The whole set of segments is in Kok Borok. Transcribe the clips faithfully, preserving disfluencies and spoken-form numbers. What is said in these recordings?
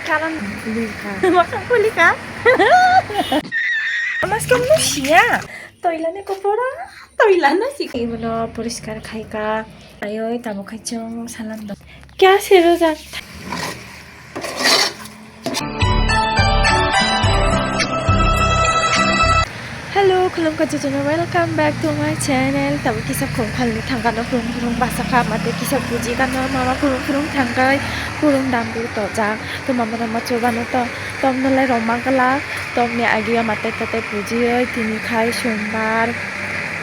Karon puli ka. Masa puli ka? Mas kamu siya. Toilane kopora. Toilane si. Imono poriskar khai ka. Ayoi, tamo khai chwng salam do. Kya se rojak? Hello, khulumkha jotono, welcome back to my channel. Tamo kisa khum khalni thangkano phurung phurung basa kha, mate kisa buji kano mama phurung phurung thangkai phurung dambur tojak. To mama rama chobano to, tomno lai roma glak, tomni agiya mate tate buji oi, tini khai sombar,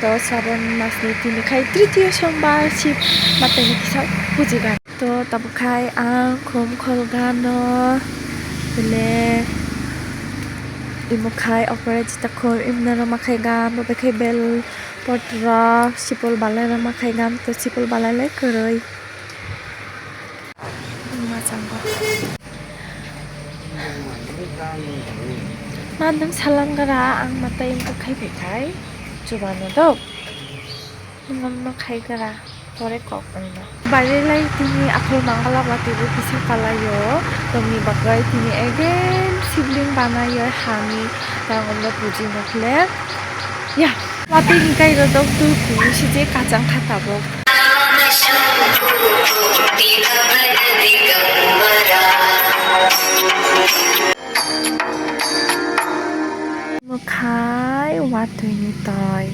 to Sraban masni tini khai tritiyo sombar, sib mateni kisa buji gan. To tabuk khai ang khum khol gano, bele imo khai opore jita khum imna rama khai gam, bo khai bel potra sipol balai rama khai gam, to sipol balai lai kwrwi. Machango. Madam salam gara ang matai imo khai bai khai chubano do. Imo khai gara. Pore kok wngno. Baire lai tini akhol mangala watwi bo kisa kalaio. Tongni bagwi tini again sibling banaio hani rangno buji nukle. Ya, watwi ni kai rodok tu kunu sije kachang kha tabuk. Mokhai watwi ni toi.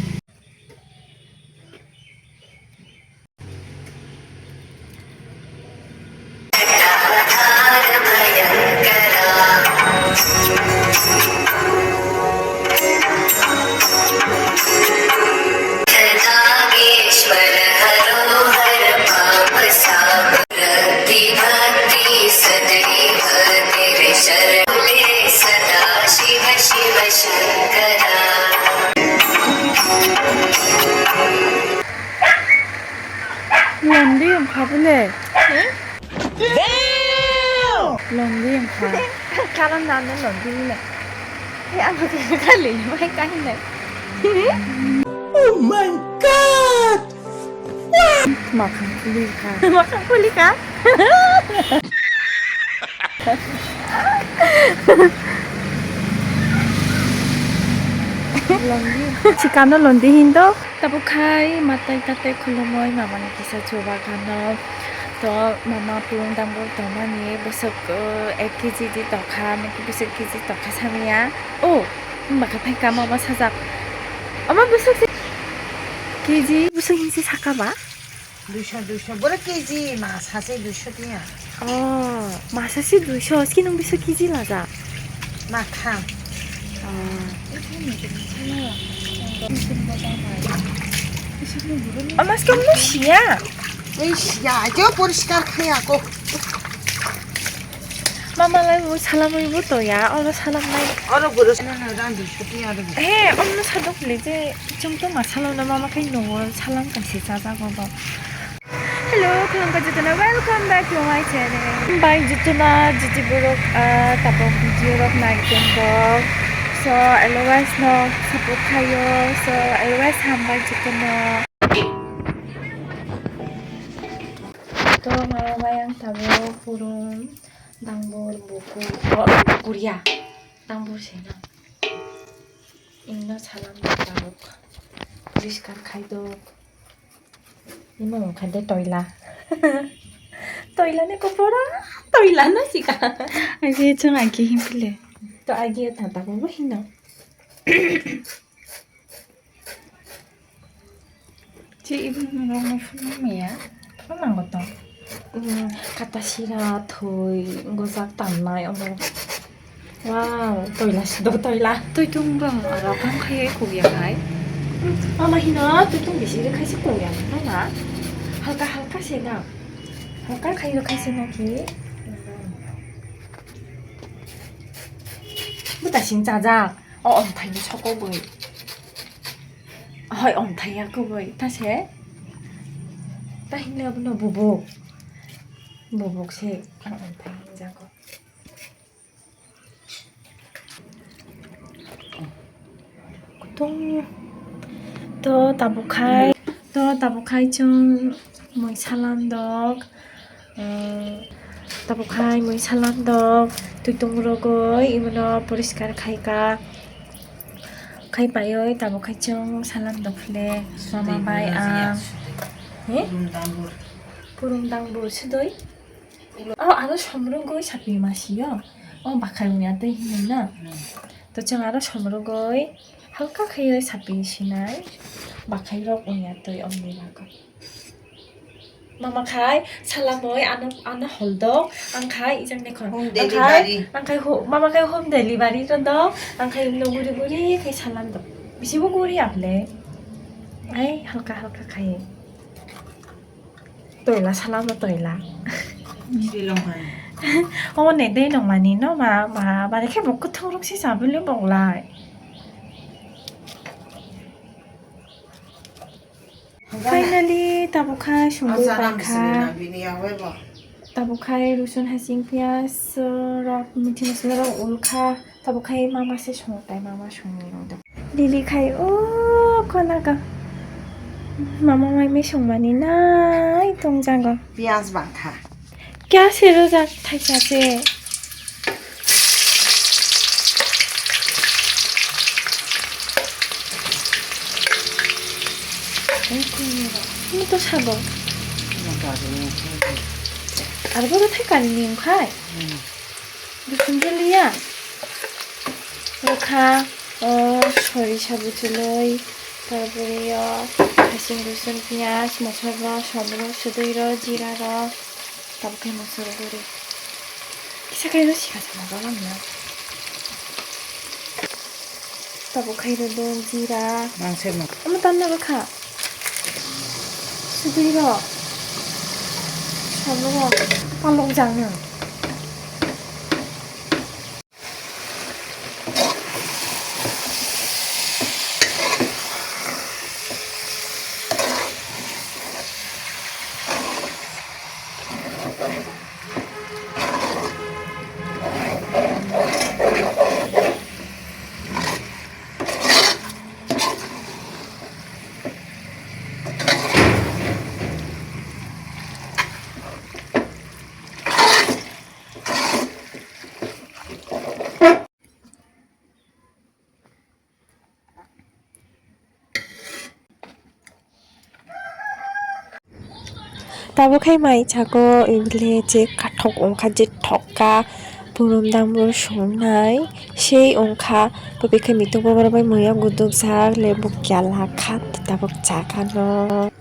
Londi wngkha bole. Londi wngkha. Karon nana londi ni na. He, ang khe kali mai kain na. Oh my God! Makhang puli kha. Makhang puli kha. Londi. Chikano londi hindo. Tabuk khai matai tatai khulumoi mamani kisa chuba kano. To mama pulung dambur tongmani bwswk, uh, ek kg di tokha, nokhe bwswk kg tokha samya. Oh, bakha phaikha mama sajak. Ama bwswk se kg bwswk hinsi saka ba? Duisho, duisho. Boro kg ma sase duisho tiya. Oh, ma sase duisho. Skin nung bisa kg laja. Ma kham. Oh. Ama skin nung siya. Ei siya, jo poriskar khaya ko. Mama lai bo salamwi bo to ya, oro salam nai. Oro guru. He, omno sadok le je, chwng to ma salona mama khai no salam kaise chajago bo. Hello, khulumkha jotono, welcome back to my channel. Hambai jotono, jiti borok, ah, tabok video rok nai tongkha. So, always no support khayo. So, always hambai jotono. To, mama bai ang tabok purun dangbor bukur, oh, bukur ya. Dangbor se na. Ingno salam tabok. Poriskar khaidok. Imo wngkha de toila. Toila ni kopora, toila no sika. Agi chwng agi himpile. To agi tata ko hino. Chi ibu rong phulung miya. Phulung nango to. Hmm, kata sira thoi gojak tannai omo. Wow, toila sidok toila. Toi tung bang aro kam khai kok ya khai. Mama hino toi tung bisi re khai se kok ya khai na. Halka halka se na. Halka khai re khai se na ki. Buta sing chaja. O omthai ni soko boi. Hoi omthai ya koboi ta se. Ta hino buno bubuk. Bubuk se ang omthai ni jago. Kutung. To tabuk khai, to tabuk khai chwng mui salam dok, eh, Tabuk khai mui salam dok, twi tung rogoi, imono poriskar khai ka. Khai paioi, tabuk khai chwng salam dok phle, mama bai ang. He? Purum dangbur sudoi. Oh, aro somrogoi sapi masi yo. Oh, bakhai wngya tei hinwi na. To chwng aro somrogoi halka khaioi sapi sinai. Bakhai rok wngya tei omni bagwi. Mama khai salamoi ano, ano hol dok, ang khai ijang dekhon. Home delivery. Ang khai ho-, mama khai home delivery ro dok, ang khai no guri guri khai salam dok. Bisi bo guri aple. Ai halka halka khai. Toila salam no toila. Silong hai. O ne de nong mani no ma, ma, bare khe bo kuthung rok si sabile bonglai. Finally, tabuk khai sungwi paikha. Tabuk khai rusun hasing piyas, uh, rok mithi masala rok ulkha. Tabuk khai mama se sungwi pai, mama sungwi rok. Lili khai o khona ka. Mama mai me sungmani nai tongjago. Piyas bangkha. Kya se rojak thaisa se. Ano to sago. Ano to sago. Aro bono thai kari ni wngkhai. Hmm. Rosong joliya. Rokha, o, sorisa bwchwlwi, tarpore o, hasing rosong, piyaj, mosorrok, somrok, swdwirok, jirarok, tabuk khe mosorrok guri. Kisa khe no sikha sama balang na. Tabuk khai rw dong jira. Mangse ma. Omo tanna rw kha. Swdwirok. Somrok. Palok jang no. Tabuk khai mai chago, ebile je kathok wngkha, je thokka, purum dangbo songnai, sei wngkha, tobikhe mituk boborok bai muiya gudukjak, lebu kela kha, tabuk chakha no.